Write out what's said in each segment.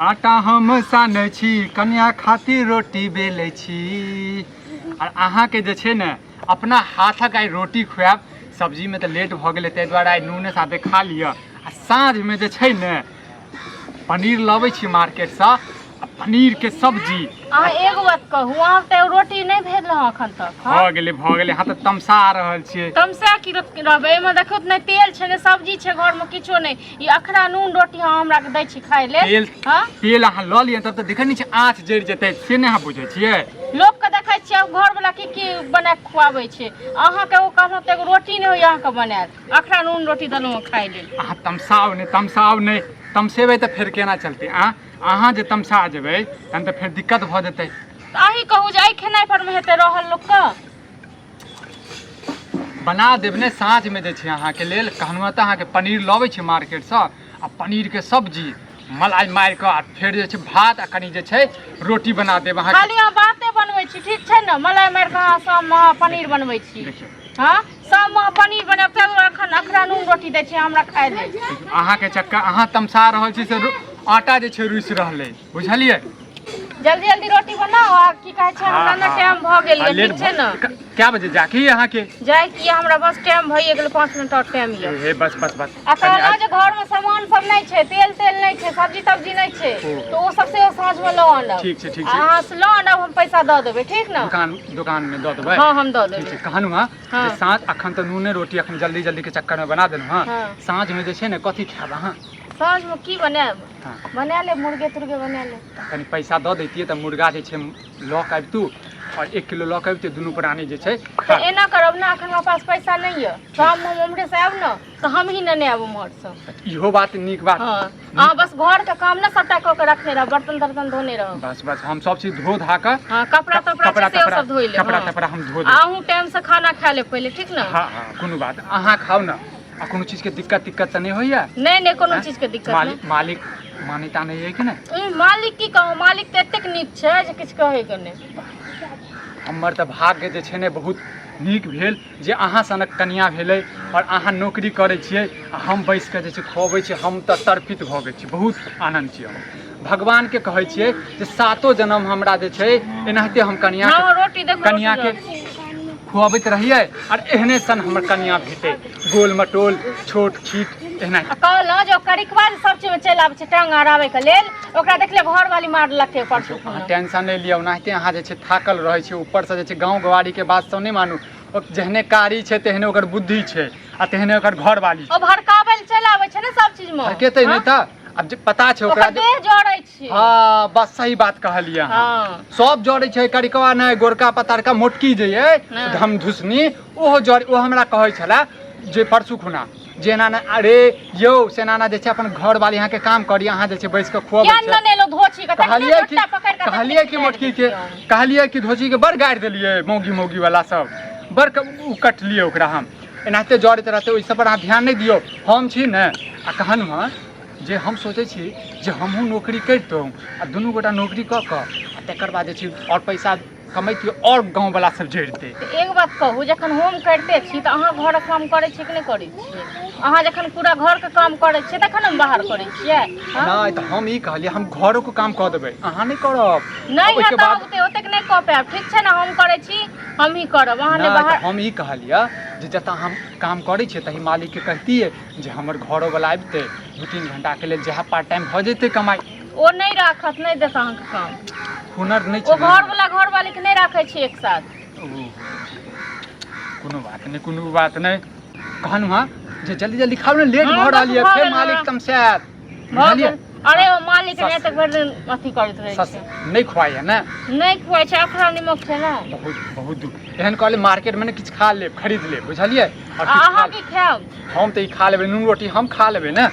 आटा हम सानै छी, कनिया खातिर रोटी बेलै छी। आर अहाँके जे छै ने अपना हाथक आइ रोटी खुआएब। सब्जीमे तऽ लेट भऽ गेलै, ताहि दुआरे आइ नूने साथे खा लिअ। आ साँझमे जे छै ने पनीर लबै छी मार्केटसँ, आ पनीरके सब्जी। अहाँ एगो बात कहू, अहाँ तऽ रोटी नहि भेल हँ एखन तक? हँ? भऽ गेलै, भऽ गेलै। अहाँ तऽ तमसा रहल छियै। तमसा की रहबै? एहिमे देखियौ तऽ नहि तेल छै, नहि सब्जी छै, घरमे किछो नहि। ई अखरा नून रोटी अहाँ हमरा के दै छी खाय लेल? तेल। हँ, तेल अहाँ लऽ लिअ तब तऽ। देखै नहि छियै आँच जरि जेतै, से नहि अहाँ बुझै छियै? लोक के देखै छियै घर वाला की की बना के खुआबै छै, अहाँके ओ कहलहुँ तऽ एगो रोटी नहि होइए अहाँके बनायल। अखरा नून रोटी देलहुँ खाय लेल। अहाँ तमसाउ नहि, तमसाउ नहि। तमसेबै तऽ फेर केना चलतै? अहाँ जे तमसा जेबै तहन तऽ फेर दिक्कत भऽ जेतै। तऽ अहीं कहू जे एहि खेनाइ पर मे हेतै रहल लोकके? बना देब ने साँझमे जे छै अहाँके लेल। कहलहुँ तऽ अहाँके पनीर लबै छी मार्केटसँ, आ पनीरके सब्जी मलाई मारि कऽ, आ फेर जे छै भात आ कनि जे छै रोटी बना देब अहाँके। खाली अहाँ बाते बनबै छी, ठीक छै ने? मलाई मारि कऽ अहाँ शाममे अहाँ पनीर बनबै छी? देखियौ। हँ, शाममे अहाँ पनीर बनायब, ताहि दुआरे एखन अखरा नून रोटी दै छी हमरा खाय लेल। अहाँके चक्कर, अहाँ तमसा रहल छी से आटा जे छै रुसि रहलै, बुझलियै? जल्दी जल्दी रोटी बनाउ। आ की कहै छै, हमरा ने टाइम भऽ गेल यऽ, लेट ठीक छै ने? कए बजे जाके अहाँके? जाइ की हमरा बस टाइम भइए गेल, 5 मिनट आओर टाइम यऽ। हे, बस बस बस। आ कहलहुँ जे घरमे सामान सब नहि छै, तेल तेल नहि छै, सब्जी तब्जी नहि छै, तऽ ओ सब सेहो साँझमे लऽ आनब। ठीक छै, ठीक आ छै। अहाँ से लऽ आनब, हम पैसा दऽ देबै, ठीक ने? दुकान दोकानमे दऽ देबै। हँ, हम दऽ ठीक देबै। छै। कहलहुँ हँ जे साँझ अखन तऽ नूने रोटी अखन जल्दी जल्दीके चक्करमे बना देलहुँ हँ। साँझमे जे छै ने कथी खायब अहाँ? साँझमे की बनायब? हँ। बना लेब मुर्गे तुर्गे बना लेब। तऽ कनि पैसा दऽ दैतियै तऽ मुर्गा जे छै लऽ कऽ अबितू, आओर 1 किलो लऽ कऽ अबितै, दुनू प्राणी जे छै तऽ एना करब ने, एखन हमरा पास पैसा नहि यऽ। शाममे हम उम्हरेसँ आयब ने तऽ हमही नेने आयब उम्हरसँ। इहो बात नीक बात। हँ, अहाँ बस घरके काम ने सबटा कऽ के रखने रहब, बर्तन तर्तन धोने रहब। बस बस, हम सब चीज धो धा कऽ। हँ, कपड़ा तपड़ा कपड़ा छै सेहो तपड़ा सब धोइ लेब। कपड़ा तपड़ा हम धो देब। आ अहूँ टाइमसँ खाना खा लेब पहिले, ठीक ने? हँ हँ, कोनो बात। अहाँ खाउ ने। आ कोनो चीजके दिक्कत तिक्कत तऽ नहि होइया? नहि नहि, कोनो चीजके दिक्कत मालिक नहि। मालिक मान्यता नहि अइ कि नहि? मालिक की कहू, मालिक तऽ एतेक नीक छै जे किछु कहैके नहि। हमर तऽ भाग्य जे छै ने बहुत नीक भेल जे अहाँ सनक कनिआँ भेलै, आओर अहाँ नौकरी करै छियै आ हम बैस कऽ जे छै खुअबै छियै। हम तऽ तड़पित भऽ गेल छी, बहुत आनन्द छी। हम भगवानके कहै छियै जे सातो जन्म हमरा जे छै एनाहिते हम कनिआँ हँ, रोटी देखू, रोटी। कनिआँके खुअबैत रहियै, आओर एहने सन हमर कनिआँ भेटै, गोल मटोल छोट छीट एना। आ कहलहुँ जे ओ करिकवा जे सब चीजमे चलि आबै छै टांग अड़ाबैके लेल, ओकरा देखलियै घरवाली मारलकै परसू अहाँ खुना। टेंशन नहि लिअ। ओनाहिते अहाँ जे छै थाकल रहै छै, ऊपरसँ जे छै गाँव गवारीके बात सब नहि मानू। ओ जेहने कारी छै तेहने ओकर बुद्धि छै आ तेहने ओकर घरवाली ओ भड़काबै लए चलि आबै छै ने सब चीजमे। भड़केतै नहि तऽ? आब जे पता छै ओकरा ओकर देह जरै छै। हँ, बस सही बात कहलियै अहाँ। सब जरै छै, करिकवा नहि, गोरका पतरका मोटकी जे अइ धमधुसनी, ओहो जर। ओ हमरा कहै छलै जे परसू खुना जे एना ने, अरे यौ सेनाना जे छै अपन घरवाली अहाँके काम करी, अहाँ जे छै बैस कऽ खुअबै किया छै। ने नेलो धोछी के? कहलियै कि झोटा पकड़ि कऽ कहलियै कि मोटकी के कहलियै कि धोची के बड़ गारि देलियै, मौगी मौगी वाला सब बड़ उ कटलियै ओकरा हम। एनाहिते जरैत रहतै, ओहि सब पर अहाँ ध्यान नहि दियौ, हम छी ने। आ कहलहुँ हँ जे हम सोचै छी जे हमहूँ नौकरी करितहुँ आ दुनू गोटा नौकरी कऽ कऽ आ तकर बाद जे छै आओर पैसा कमैतियै, आओर गाँववला सब जड़ितै। तऽ एक बात कहू, जखन हम करिते छी तऽ अहाँ घरक काम करै छियै कि नहि करै छियै? अहाँ जखन पूरा घरके काम करै छियै तखन हम बाहर करै छियै? हँ? नहि तऽ हम ई कहलियै, हम घरोके काम कऽ देबै, अहाँ नहि करब। नहि ओहिके हैत बाद ओते ओतेक नहि कऽ पायब, ठीक छै ने? हम करै छी, हमही करब, अहाँ नहि नहि तऽ बाहर। हम ई कहलियै जे जतऽ हम काम करै छियै तही मालिकके कहितियै जे हमर घरोवला अबितै 2-3 घंटाके लेल, जएह पार्ट टाइम भऽ जेतै कमाइ। ओ नहि राखत, नहि देत अहाँके काम। हुनर नहि ओ छै ने। घरवला घरवालीके नहि राखै छै एक साथ। ओ, कोनो बात नहि, कोनो बात नहि। कहलहुँ हँ जे जल्दी जल्दी खाउ ने, लेट हँ, भऽ बस रहल यऽ। भऽ फेर गेल, मालिक हँ। तमसायत। भऽ बुझलियै? गेल। अरे ओ मालिक ने सस एतेक भरि दिन अथी करैत रहै सस छै। नहि खुआइए ने? नहि खुआइ छै, अखरा निमक छै ने। बहुत बहुत दुख। एहन कहले मार्केटमे ने किछु खा लेब, खरीद लेब, बुझलियै? आओर आ किछु खा अहाँ की खायब? हम तऽ ई खा लेबै, नून रोटी हम खा लेबै ने।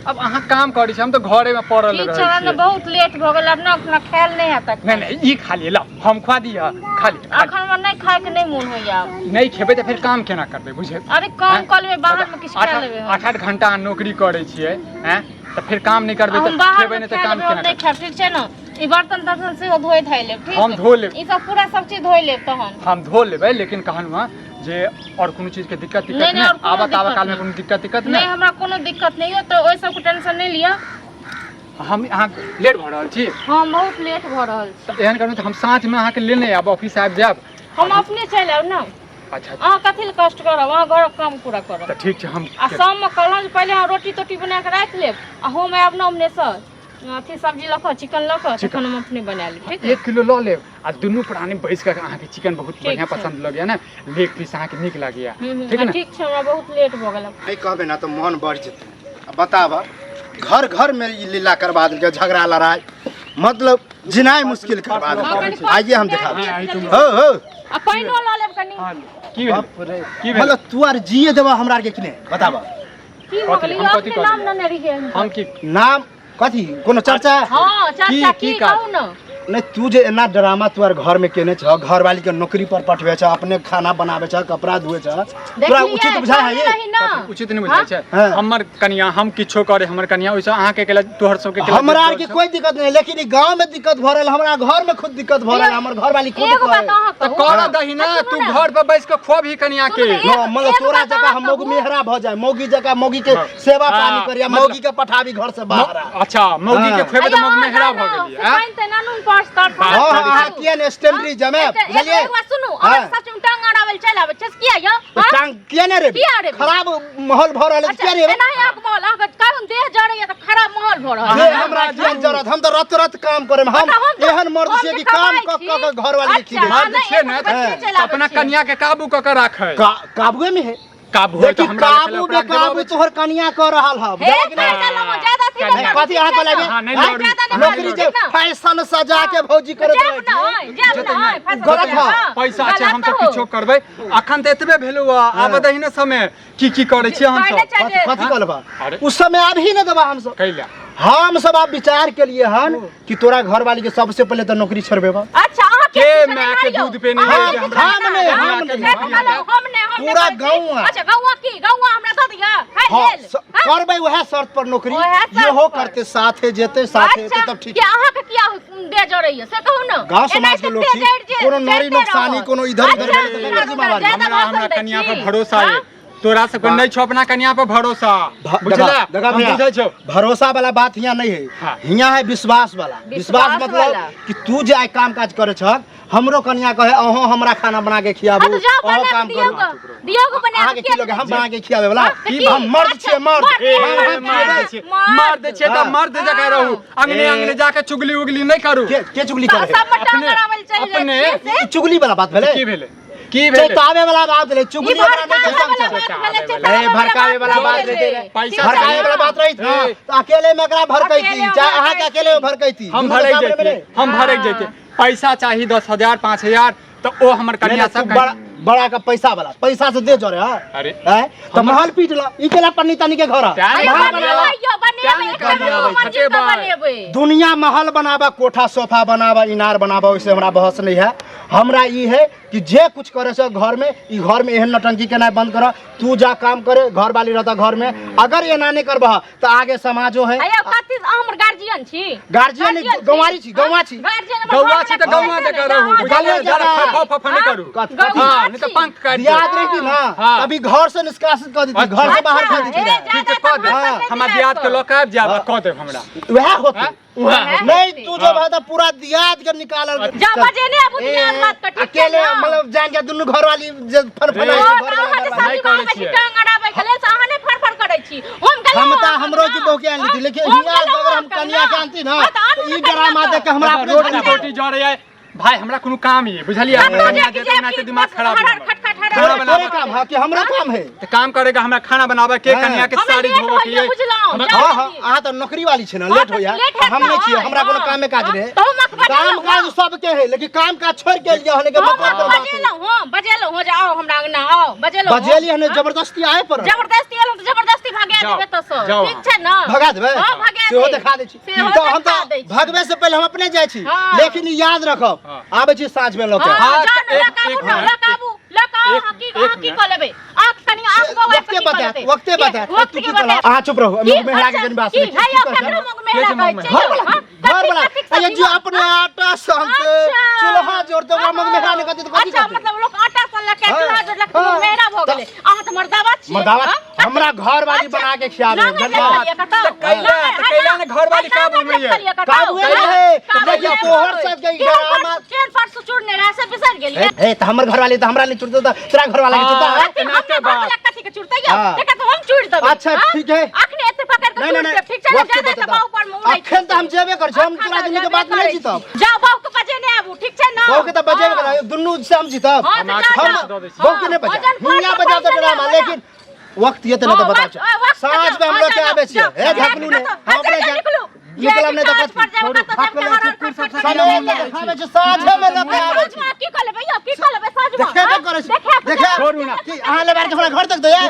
अब अहाँ काम करै छी, हम तऽ घरेमे पड़ल ठीक रहै छै ने। छियै। बहुत लेट भऽ गेल, आब ने अपना खायल नहि हैत नहि। एखन। नहि, ई खा लिअ, लाउ हम खुआ दिअ, खा लिअ, खा लिअ। एखन हमरा नहि खायके नहि मोन होइया आब। नहि खेबै तऽ फेर काम केना करबै, बुझे? अरे काम आँय? कऽ लेबै, बाहरमे किछु आठ खा लेबै हम। 8-8 घंटा अहाँ नौकरी करै छियै, आँय, तऽ फेर काम नहि करबै हम तऽ बाहर खेबै मे नहि तऽ खा काम लेबै, हम केना नहि करबै? खायब, ठीक छै ने? ई बर्तन तर्तन सेहो धोइ धाइ लेब, ठीक? हम धो लेब। ई सब पूरा सब चीज धोइ लेब तहन। हम धो लेबै, लेकिन कहलहुँ हँ जे आओर कोनो चीजके दिक्कत नहि तिक्कत नहि, नहि आओर कोनो आबऽ ताबऽ दिक्कत कालमे नहि। कोनो दिक्कत तिक्कत नहि, नहि? हमरा कोनो दिक्कत नहि यऽ, तऽ ओहि सबके टेंशन नहि लिअ। हम अहाँ लेट भऽ रहल छी। हम बहुत लेट भऽ रहल छी। तऽ एहन करू तऽ हम साँझमे अहाँके लेने आयब, ऑफिस आबि जायब। हम अपने चलि आयब ने। अच्छा। अहाँ कथी लए कष्ट करब, अहाँ घरक काम पूरा करब। तऽ ठीक छै। हम आ शाममे कहलहुँ जे पहिले अहाँ रोटी तोटी बना कऽ राखि लेब आ हम आयब ने ओमनेसँ अथी सब्जी लऽ कऽ, चिकन लऽ कऽ, तखन हम अपने बना लेब। ठीक? 1 किलो लऽ लेब आ दुनू प्राणी बैस कऽ, अहाँके चिकन बहुत ठीक बढ़िआँ छै। पसन्द लगैया ने, लेग पीस अहाँके नीक लागैया। हूँ। ठीक ने? ठीक छै, हमरा बहुत लेट भऽ गेल। नहीं कहबे ना तो मन बढ़ जेतै। आ बताब, घर घर में ई लीला करवा देलकै, झगड़ा लड़ाई, मतलब जिनाइ मुश्किल करवा देलकै। आइए हम देखा हाँ, आई तुम। हो हो। आ पानिओ लऽ लेब कनि। हाँ, की भेल? बाप रे। की भेल? मतलब तू आर जिए देबा हमरा आर के कि नहीं, बताब? की भऽ कथी? गेल? हम कथी अपने नाम कहलियै? नेने रहियै। हम की नाम कथी, कोनो चर्चा? हँ, चर्चा। की की काज? कहू ने। नहीं, तू जे एना ड्रामा तू आर घर में केने छ, घरवाली के नौकरी पर पठबे छ, अपने खाना बनाबे छ, कपड़ा धोए छ, तोरा देखलियै, उचित बुझाय है कहने ये? रही ना। कथी उचित नहि बुझाइ छै? हाँ। हमर कनिया, हम किछो करे, हमर कनिया, ओहिसँ अहाँके अकेला तोहर सबके अकेला हमरा आर के दिक्कत कोई दिक्कत नहीं, लेकिन ई गांव में दिक्कत भऽ रहल, हमरा घर में खुद दिक्कत भऽ रहल, हमर घरवाली खुद एगो बात कहे। अहाँ तऽ कहू। कर दही ना। सुनू तू ने। घर पर बैस कऽ खुआबही कनिया के। सुनू ने, हाँ, मतलब एगो तोरा बात जगह अहाँ हम मौगी कहू। मेहरा भऽ जाए, मौगी जगह मौगी के हाँ। सेवा हाँ, पानी करिया, मतलब- मौगी के पठाबी घर से बाहर। अच्छा, मौगी के हाँ। खुएबै तऽ अय्या, मौगी मेहरा अहाँ भऽ ना, गेलियै से आँय? पानि तऽ नानू पास तर। बात हाँ, करै अहाँ छी। किया ने स्टैंडरी जमे, बुझलियै? एक बात सुनू। हाँ। अहाँ सच में टांग अड़ाबै लए चलि आबै छै से किया यौ? तो हाँ? टांग किया ने रे? किया रे? खराब माहौल भऽ रहल है। अच्छा, किया रे? एनाही अहाँके माहौल, अहाँके कहूँ देह जरैया तऽ खराब माहौल भऽ रहल जे है। हमरा किया जरूरत, हम तऽ रत रत काम करे, हम तऽ हम तऽ- एहन मर्द हम छियै जे कि काम कमाइ कऽ छी। कऽ के घरवाली के अच्छा, खिबै। मर्द नहि, छियै ने एक बच्चे तऽ चलि आबै अपना छियै। कनिया के काबू कऽ के राखै। काबुए में है। काबू होय तऽ देखी, हमरा काबू लग ओकरा बेकाबू देबाबै। तोहर कनिया कऽ रहल है। हे, बुझलियै कि पैसा नहि? लबो, ज्यादा अथी नहि कनिया- करू, कथी अहाँ ठीक छै कहलियै? ने? हाँ, नहि हाँ? लड़ू। ज्यादा नहि नौकरी लड़ू, जे ठीक ने? फैशन सजा के भौजी करैत जायब रहै ने, छै। आइ, जायब ने, आइ, फैशन गलत सजा, है। हाँ। पैसा छै, गलत हम सब हो। किछो करबै। अखन तऽ एतबे भेलौ आ आब दही ने समय की की करै छियै हम कहने सब। छै जे- कथी कहलबा? अरे। उस समय आब ही नहि देबा हमसब। कैला? हम सब आब विचार के लिए हन कि तोरा घरवाली के सबसे पहले तऽ नौकरी छोड़बेबा। अच्छा, अहाँ के के माय के दूध पे नहीं हम- है जे हमरा- हम नहीं, हम हमरा के नहीं। नौकरी हटाएब। हम नहि, हम नहि पूरा करै छी। गौआं। अच्छा, गौआं की गौआं हमरा दऽ दिअ खाइ हाँ, लेल? स- करबै वएह शर्त पर नौकरी। ओएह शर्त इहो पर। करते साथे जेते, साथे अच्छा, एते तब ठीक। कि अहाँके किया दे जरैया से कहू ने। गाँव समाज के लोग छी, कोनो नारी नोकसानी, कोनो इधर उधर भेलै तऽ केकर जिम्मेवारी? ज्यादा हमरा हमरा भाषण दै कनिया पर छी। भरोसा है। हाँ? तोरा सबके नहीं छौ अपना कनिया पर भरोसा, बुझला? देखा- देखा हम भैया, बुझै छौ। भरोसा वाला बात हियाँ नहीं है। हाँ। हियाँ है विश्वास वाला। विश्वास विश्वास मतलब वाला। कि तू जे आइ काम काज करे छह, हमरो कनिया कहे अहों हमरा खाना बना के खियाबू, हाँ, तऽ जाउ अहों बना काम के करू। दियौ गो, दियौ गो बना अहाँके के। की लगे हम बना के खियाबे वाला? हाँ, तऽ की? हम मर्द अच्छा, छियै, मर्द। मर्द, ए, हम- हम मर्द खिएबै। छियै, मर्द छियै तऽ हाँ। मर्द जकाँ रहू। अंगने ए। अंगने जाके चुगली उगली नहि करू। के चुगली तऽ करे? सब में टांग अपने- अड़ाबै लए चलि जाइ अपने- छियै से? ई चुगली वाला बात भेलै? की भेलै? की भेलै? चेतावे वाला बात भेलै, चुगली ई वाला नहि। भड़कावे पसंद वाला छै। बात भेलै, चेतावे ए, भड़कावे वाला बात भेलै। रहते। पैसा भड़कावे वाला बात रहित ना ए। तऽ अकेले में एकरा भड़कैती, अकेले में चाहे अहाँके भड़कैती। अकेले में भड़कैती, हम दुनू के भड़क सामने में जैतियै, नहि। हम भड़क जैतियै। पैसा चाही 10,000 5,000 तऽ ओ हमर नहीं, कनिया नहीं, तू सब बड़ा बड़ा का पैसा वाला, पैसा से दे जरे। हां। अरे। हैं तो महल पीट ला, ई केला पन्नी तनी के घर है। तें अयौ, महल बनेबै बना ला। यौ, बनेबै, तें एकटा कहलियै, दू मंजिल के खटेबै। बनेबै। दुनिया महल बनाबा, कोठा सोफा बनाबा, इनार बनाबा, ओइसे हमरा बहस नहीं है। हमरा ई है कि जे कुछ करे से घर में, ई घर में एहन नौटंकी केनाइ बंद कर। तू जा काम करे, घर वाली रहता घर में। अगर एना नहीं करबह तऽ आगे समाजो है। अयौ, कथी अहाँ हमर गार्जियन छी? गार्जियन नहीं, गंवारी छी, गौवा छी। गार्जियन हमर गौआ घर छी तऽ वाला गौआ छै ने, जकाँ रहू, गौआ बुझलियै? जकाँ। जरा फफा फफा नहि करू। कथी? हाँ, नहि तऽ पंख काटि देब। याद रही ना? हाँ। कभी घर से निष्कासित कर देती, घर से बाहर कर देती। हे, ठीक छै, ज्यादा कऽ देब। भाषण नहि हमरा दिअ दियाद के लऽ कऽ आबि जायब आ कऽ देब हमरा। वएह होते। हाँ? उएह होतै। नहीं, तू जो भाई पूरा दियाद के निकालल। जा बजेने आबू दियाद बात के, ठीक छै अकेले ना? मतलब जान के दुनू घर वाली जे फनफना रे। ओ, घर तऽ अहाँ जे वाला। नहि सब्जी करै बनाबै छी छियै। टांग अड़ाबै के लेल से अहाँ नहि फड़फड़ करै छी। हम गेलहुँ हम तऽ अहाँ हमरो की ना। बहू के आनली थी, लेकिन हम हियां गेलहुँ अगर हम अहाँ कनिया के ना। आनती ना हाँ, तऽ आनू तऽ ने ई ड्रामा कनिया देख के हमरा अपने रोटी झंझट। रोटी जरैया भाई, हमरा कोनो काम ये, बुझलियै? कतौ कनिया जाके जेतै ना जे तऽ दिमाग खराब हर यऽ हमर। खट खट हर खाना तोरे बनाबऽ तोरे काम है कि हमरो काम है? तऽ काम करेगा, हमरा खाना बनाबऽ के, हाँ। कनिया के हमरा साड़ी लेट धोबऽ के होइए, ये। बुझलहुँ। हमरा- जा हाँ हाँ जल्दी। अहाँ तऽ नौकरी वाली छै ना, हाँ, लेट तऽ होइया। लेट हैत हम नहीं ना, छियै, हमरा कोनो हाँ, कामे काज हाँ, रहे। तऽ हम अखबार काम लेलहुँ, काज हाँ। सबके है, लेकिन काम काज छोड़ के एलियै हन के हम मतलब बात है। बजेलहुँ, हम बजेलहुँ हो, जे आउ हमरा अंगना आउ, बजेलहुँ। बजेली हन? हाँ? जबरदस्ती आए पर। जबरदस्ती एलहुँ तऽ जबरदस्ती भगा जाओ, देबै तऽ सब जाओ। ठीक छै ना? भगा देबै? हाँ, भगा सेहो देब। देखा दै छी। सेहो तऽ हम देखा तऽ दै छी। भगबै से पहिले हम अपने जाइ छी। हाँ। लेकिन याद रखब, हाँ। आबै छी साँझ में लऽ के। हाँ, हाँ, जाउ ने, एक- लऽ कऽ आबू एक ने, मिनट। लऽ कऽ आबू, लऽ कऽ आउ। एक- अहाँ की एक अहाँ की मिनट। कऽ लेबै? अहाँ कनि आँख बौआ वक्ते कऽ की कऽ बतायत, लेबै? वक्ते की- बतायत। वक्त तू के की कहलह? बतायत। अहाँ चुप रहू, की? मुँह में हिला के अच्छा, कनि बात की? सुनै छी। है की यौ, कहै छै? केकरो मुँह में हिला के छै कहै मुँह में? छै यौ, घरवला हाँ? के, घर वाला कथी कथी अरे जो अपने आटा सनते अच्छा। चूल्हा जोड़ते ओकरा मग मेहरा नहीं कहते तऽ कथी अच्छा कहते? मतलब लोग आटा सनलक हाँ, चूल्हा जोड़लक तऽ हाँ। मेहरा भऽ गेलै। अहाँ तऽ मर्दावा छियै। मर्दावा हाँ? हमरा घर वाली बना के खियाबे नांगर बुझलियै? देखलियै कतौ? तऽ कैला तऽ कैला ने घरवाली काबू में ये काबू में है। देखियौ, तोहर सबके ई ड्रामा- केहन परसू चूड़ने रहै से बिसरि गेलियै। हे तऽ हमर घरवाली तऽ हमरा नहीं चुरते तऽ तोरा घरवाला के चुरता हाँ। है? एनाते बात। कथी के चुरतै यौ? हाँ। एकरा तऽ हम चूड़ि देबै। अच्छा, हाँ? ठीक है। अखने एते पकड़ि कऽ नहीं चूड़ि नहीं देब, ठीक छै ने? वक्त जादा तऽ बतेता। बाहु पर मे उड़ै अखन तऽ हम जेबे करै छी हम अखन तोरा तऽ दुनू के जेबे बात में नहीं करै जीतब। छी। जाउ बाहु के बजेने आबू, ठीक छै ने? बहू के तऽ बजेबे हाँ। करै दुनू से हम जीतब। हाँ, तऽ जाउ, हम जाउ। बहू के नहीं बजा वजन पर हियां तऽ बजाब तऽ पैसा ड्रामा नहि लेकिन वक्त ये तऽ नहीं तऽ हाँ, बता वक्त- हाँ, वक्त साँझ में हम हाँ, लोग के जाउ, आबै छियै जाउ। हे झकलू ने जाउ, हम अपने जाउ, जा निकलू। निकलब नहीं तऽ काज पर कथी जायब, कतौ जायब, छोड़ू, हर हर खट खट खट समय खट तऽ देखाबै छै साँझे में लऽ के आबै साँझमे की कऽ लेबै यौ? की कऽ लेबै साँझमे? देखेबे हाँ? करै छी देखायब, देखायब छोड़ू ना। की अहाँ लेबार के हमरा घर तक दैया।